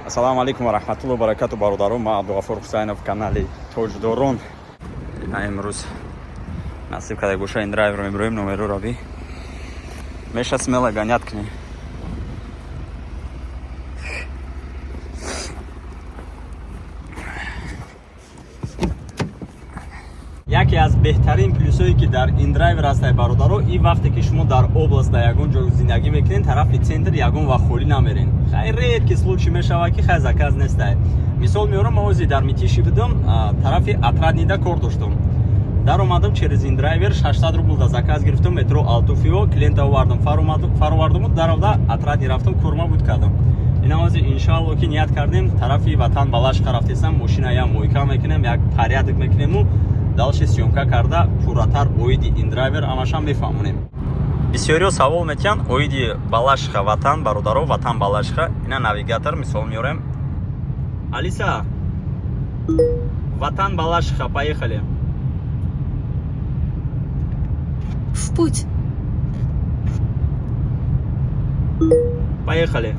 Ассалому алайкум ва раҳматуллоҳи ва баракату, бародарон. Ман Абдуғафур Ҳусайнов, канали Тоҷдорон. Ина имрӯз насиб карда боша, индрайверо мебироем, номероро би меша, смело гонять кунем. Яке аз беҳтарин плюсое, ки дар индрайвер ҳастай, бародаро, и вақте ки шумо дар област, дар ягон ҷо зиндагӣ мекунед, тарафи центр ягон вақт холӣ намерен. Хай, редкий случай мешавад, ки хай, заказ нестай. Мисол меорам: ма ози дар Мытищи будам, тарафи Отрадныйда кор доштам. Даромадам через индрайвер, 600 рубл да заказ гирифтам, метро Алтуфьево, клиента овардам, фаровардаму даровда Отрадный рафтам, курма буд кардам. Ина ози, иншоалло, ки ният кардем, тарафи Ватан Балашиха рафтесам, мошина я мойка мекунем, як порядок мекунему, дальше съёмка карда, пурратар оиди индрайвер амашам мефаҳмонем. Бисёриҳо савол метиҳанд оиди Балашиха, Ватан. Бародаро, Ватан Балашиха, ина навигатор, мисол меорем. Алиса, Ватан Балашиха, поехали. В путь. Поехали.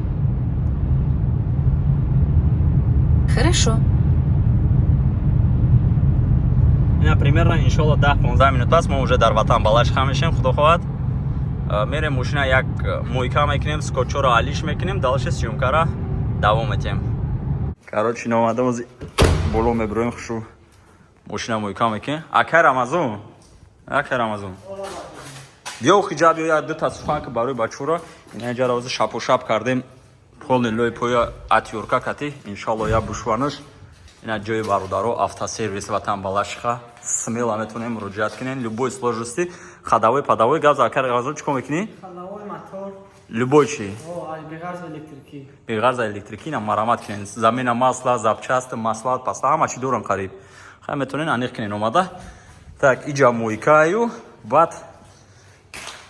Хорошо. Ина примерно, иншолло, 10-15 минут аст, мо уже дар Ватан Балашиха мешем, худо хоҳад. Мерем, мошина як мойка мекунем, скотчоро алиш мекунем, дальше съёмкара давом метиҳем. Короче, номадам, ози боло мебироем, хушу мошина мойка мекунем. Акай Рамазон, акай Рамазон, биё, хиҷа биё, як дута сухан ки барои бачура. Ина инҷара ози шапошап кардем, полный лои поя отвёртка кати, иншалло, я бушванаш. Ина ҷои бародаро, автосервис Ватан Балашиха, смело метавонем муроҷиат кунем, любой сложности, ходовой, подовой. Газ, акай Рамазон, чӣ кор мекунӣ? Ходовой, мотор. Любой чи? О, беғарз электрикӣ. Беғарза электрикӣ. На, марамат кунен, замена масла, запчасть, масла, паста, ҳама чи дорам қариб. Хай, метавонен аниқ кунен омада. Так, иҷа мойкаю, баъд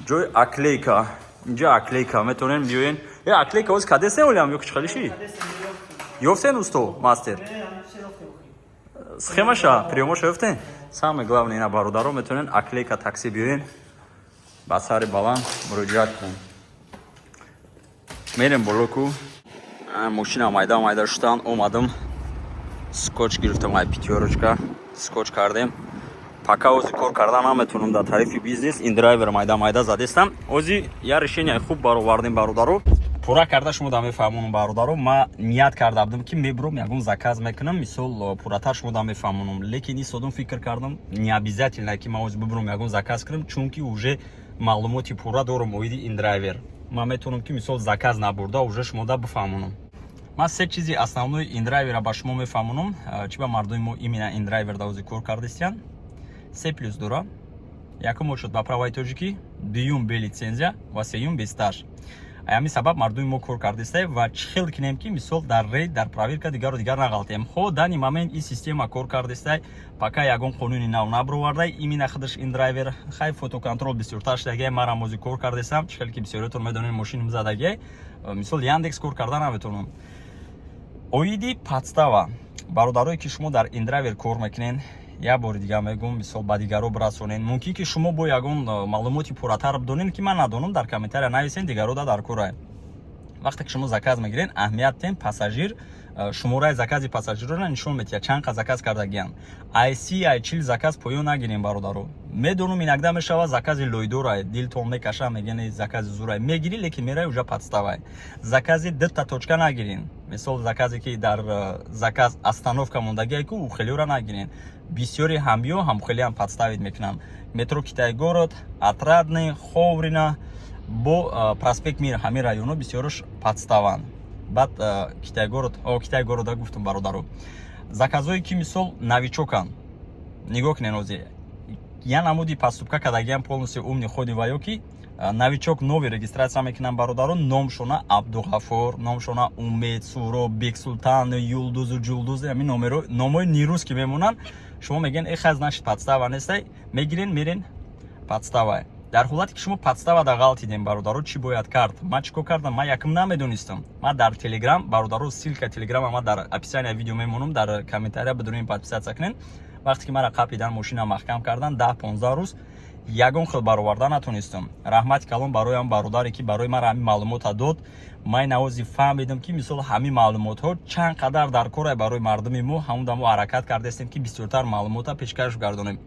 ҷои оклейка, инҷа оклейка, метавонен биёен. Э, оклейка оз кадесе олям ё кичхалиши ёфтен, усто, мастер, схемаша, приёмоша ёфтен. Самое главное, ина, бародаро, метавонен оклейка, такси биёен, ба сари баланд муроҷиат кунен. Мерем боло ку. Мошина майда майда шудан омадам, скотч гирифтам, ай Пятёрочка скотч кардем. Пока ози кор кардан наметавонам дар тарифи бизнес, индрайвер майда майда задестам. Ози я решение хуб баровардем, бародаро, пурра карда шумо да мефаҳмонам. Бародаро, ма ният карда будам, ки мебурам, ягон заказ мекунам, мисол, пурратар шумо да мефаҳмонам, лекин истодам, фикр кардам, не обязательно, ки ма ози бибурам, ягон заказ кунам, чунки уже маълумоти пурра дорам оиди индрайвер. Ман метавонам, ки мисол заказ набурда, уже шумо да бифаҳмонам. Ман се чизи основной индрайвера ба шумо мефаҳмонам, чӣ ба мардуми мо именно индрайвер да ози кор кардистиян. Се плюс дора: якум, очуд ба праваи тоҷикӣ, дуюм, бе лицензия ва сеюм, без стаж. Ҳамин сабаб мардуми мо кор кардистае. Ва чӣ хел кинем, ки мисол дар рейд, дар проверка, дигару дигар нағалтем? Хо, данный момент ин система кор кардистай, пока ягон қонуни нав набровардай именно худаш индрайвер. Хай, фотоконтроль бисёртар шудагиай, марам ози кор кардистам, чӣ хел ки бисёриятон медонед, мошиним задагиай, мисол, Яндекс кор карда наметавонам. Оиди подстава, бародарое, ки шумо дар индрайвер кор мекунед, як бори дигар мегӯм, мисол, ба дигаро бирасонед. Мумкин ки шумо бо ягон маълумоти пурратар бидонед, ки ман надонам, дар комментария нависен, дигаро да дар кора. Вақте ки шумо заказ мегиред, аҳамият тен, пассажир шумораи закази пассажирро нишон медиҳад, чанд қа заказ кардагиянд. Ай 30, ай 40 заказ поён нагирем, бародаро. Медонам, иногда мешавад, закази лойдорай, дилтон мекаша, мегӯян, закази зурай, мегирӣ, лекин мерай, уже подставай. Закази дта точка нагирин, мисол, заказе ки дар заказ остановка мондагиай ку, хелиёра нагирин. Бисёри ҳамбиё ҳамхелиам подставить мекунанд. Метро Китай город, Отрадный, Ховрина бо проспект Мир, ҳамин районҳо бисёрш подставанд. Баъд Китай город, о, Китай города гуфтам, бародаро, заказое ки мисол новичоканд, нигоҳ кунед, ози я намуди поступка кардагиам, полностью умный ходи ваё, ки новичок, новый регистрация мекунам, бародаро, номшона Абдуғафур, номшона Умед, Суро, Бексултан, Юлдузу, Ҷулдуз, ҳамин номеро, номои нерус ки мемонанд, шумо мегӯен, э, хай, значит, подстава нестай, мегирен, мерен, подстава. Дар ҳолате ки шумо подстава да ғалтидем, бародаро, чӣ бояд кард? Ман чӣ кор кардам? Ман якум намедонистам. Ман дар Телеграм, бародаро, ссылка Телеграма ман дар описания видео мемонам, дар комментария бидурем, подписаться кунен. Вақте ки мара қапидан, мошина маҳкам кардан 10-15 рӯз, Ягон хел бароварда натонистам. Раҳмати калон барои ҳам бародаре, ки барои ман ҳамин маълумота дод. Ман навози фаҳмидам, ки мисол ҳамин маълумотҳо чанд қадар дар корай барои мардуми мо. Ҳамун дамо ҳаракат кардастем, ки бисёртар маълумота пешкаш гардонем.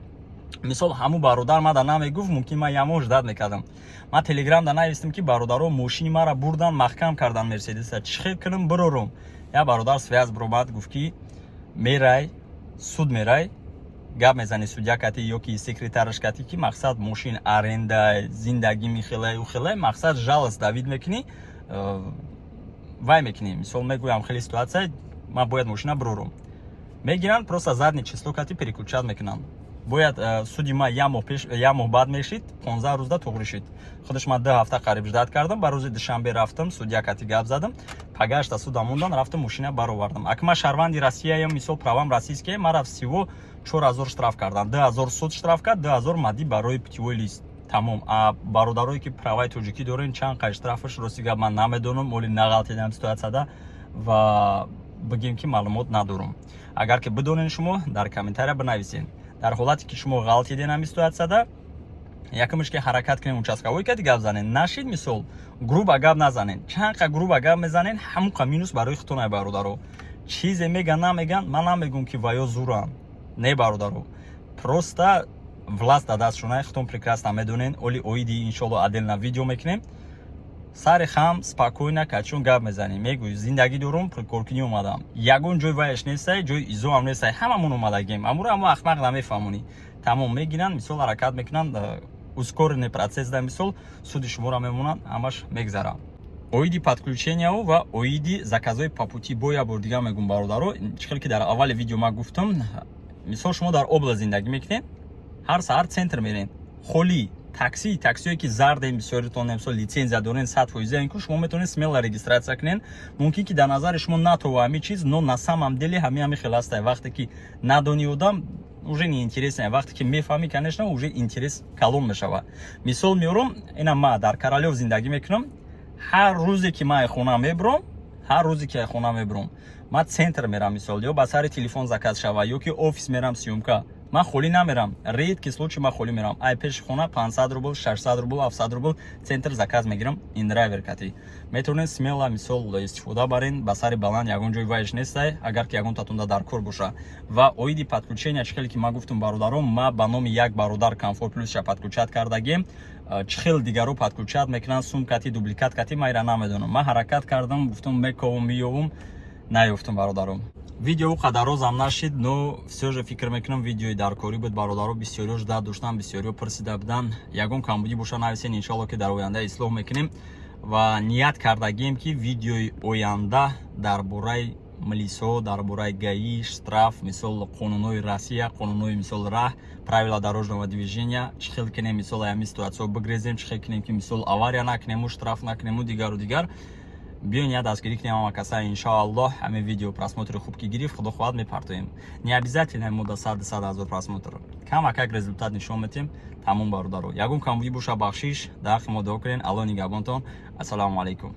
Мисол, ҳамун бародар мада намегуфт, мумкин ман ямон ждать мекардам. Ман Телеграмда навистам, ки бародаро, мошини мара бурдан, маҳкам кардан Мерседеса, чӣ хел кунам, бирорум? Я бародар связь биромад, гуфт, ки мерай суд, мерай гап мезани судья кати ё ки секретарш кати, ки мақсад мошин аренда, зиндагӣ михелай, ухелай, мақсад жалость давид мекунӣ, вай мекунӣ. Мисол, мегӯям, хеле ситуация, ман бояд мошина бирорум. Мегиранд, просто задний число кати переключать мекунанд. Бояд суди ма як моҳ пеш, як моҳ баъд мешид, 15 рӯзда туғри шид. Худаш ман 2 ҳафта қариб ждать кардам. Ба рӯзи душанбе рафтам, судья кати гап задам, пагашта суда мондан, рафтам, мошина баровардам. Ака, ман шаҳрванди Россияям, мисол, правам российские. Мара всего 4000 штраф кардан, 2000 суд штраф кард, 2000 мадди барои путевой лист, тамом. А бародарое, ки праваи тоҷикӣ дорен, чанд қай штрафаш, рости гап, ман намедонам, оли нағалтидам ситуатсияда ва бигем, ки маълумот надорам. Агар ки бидонен, шумо дар комментария бинависен. Дар ҳолате ки шумо ғалтиден ҳами ситуатсияда, якумш ки ҳаракат кунем, участковой кати гап занен. Нашид, мисол, грубо гап назанен. Чанд қа грубо гап мезанен, ҳамун қа минус барои худтон. Бародаро, чизе меган, намеган, ман намегӯм, ки ваё зуранд. Не, бародаро, просто власть дар дастшона, худтон прекрасно медонен. Оли оиди, иншолло, отдельно видео мекунем. Сари хам, спокойно качун гап мезанем, мегӯй: зиндагӣ дорум, коркунӣ омадам, ягон ҷой ваяш нестай, ҷои изоам нестай, ҳамамон омадагем. Амуро амо ахмақ намефаҳмонӣ, тамом, мегиранд, мисол, ҳаракат мекунанд, ускоренный процесс да, мисол, суди шуморо мемонанд, ҳамаш мегзарад. Оиди подключенияву ва оиди заказҳои по пути бо як бор дигар мегӯм, бародаро. Чӣ хел ки дар аввали видео ман гуфтам, мисол, шумо дар область зиндагӣ мекунед, ҳар саҳар центр мерен, холӣ такси, таксиое ки зардем, бисёритон, мисол, лицензия дорен, 100%, ин ку шумо метавонед смело регистрация кунед. Мумкин ки дар назари шумо натова ҳами чиз, но на самом деле ҳами хел ҳастай. Вақте ки надони, одам уже не интересно, вақте ки мефаҳмӣ, конечно, уже интерес калон мешавад. Мисол меорам, ина ма дар Королёв зиндагӣ мекунам. Ҳар рӯзе ки ман хона мебурам, ҳар рӯзе ки хона мебурам, ман центр мерам, мисол, ё ба сари телефон заказ шава, ё ки офис мерам, съёмка, ман холӣ намерам. Редкий случай ман холӣ мерам. Ай пеши хона 500 рубл, 600 рубл, 700 рубл центр заказ мегирам. Индрайвер кати метавонед смело, мисол, истифода барен, ба сари баланд, ягон ҷои вайш нестай, агар ки ягон татунда дар кор боша. Ва оиди подключения, чӣ хеле ки ман гуфтам, бародарон, ма ба номи як бародар Комфорт Плюсша подключать кардагем. Чӣ хел дигаро подключать мекунанд, сум кати, дубликат кати, ман ира намедонам. Ман ҳаракат кардам, гуфтам, мековум, меёвум, наёфтам, бародарон. Видео қадарозам нашид, но всё же фикр мекунам, видеои даркорӣ буд, бародаро. Бисёриё ждать доштан, бисёриё пурсида буданд. Ягон камбудӣ боша, нависен, иншоалло, ки дар оянда ислоҳ мекунем. Ва ният кардагием, ки видеои оянда дар бораи милисо, дар бораи ГАИ, штраф, мисол, қонунҳои Россия, қонунҳои, мисол, раҳ, правила дорожного движения, чӣ хел кунем, мисол, ҳамин ситуатсияҳо бигрезем, чӣ хел кунем, ки, мисол, авария накунему, штраф накунему, дигару дигар. Биён, я дастгирӣ кунем ҳама каса, иншоаллоҳ. Ҳамин видео просмотри хуб ки гирифт, худо хоҳад, мепартоем. Не обязательно мо да сад 100 000 просмотр, камакак результат нишон метем, тамом. Бародаро, ягон камбудӣ боша, бахшиш, дар ҳаққи мо дуо кунен. Аллоҳ нигаҳбонтон. Ассалому алайкум.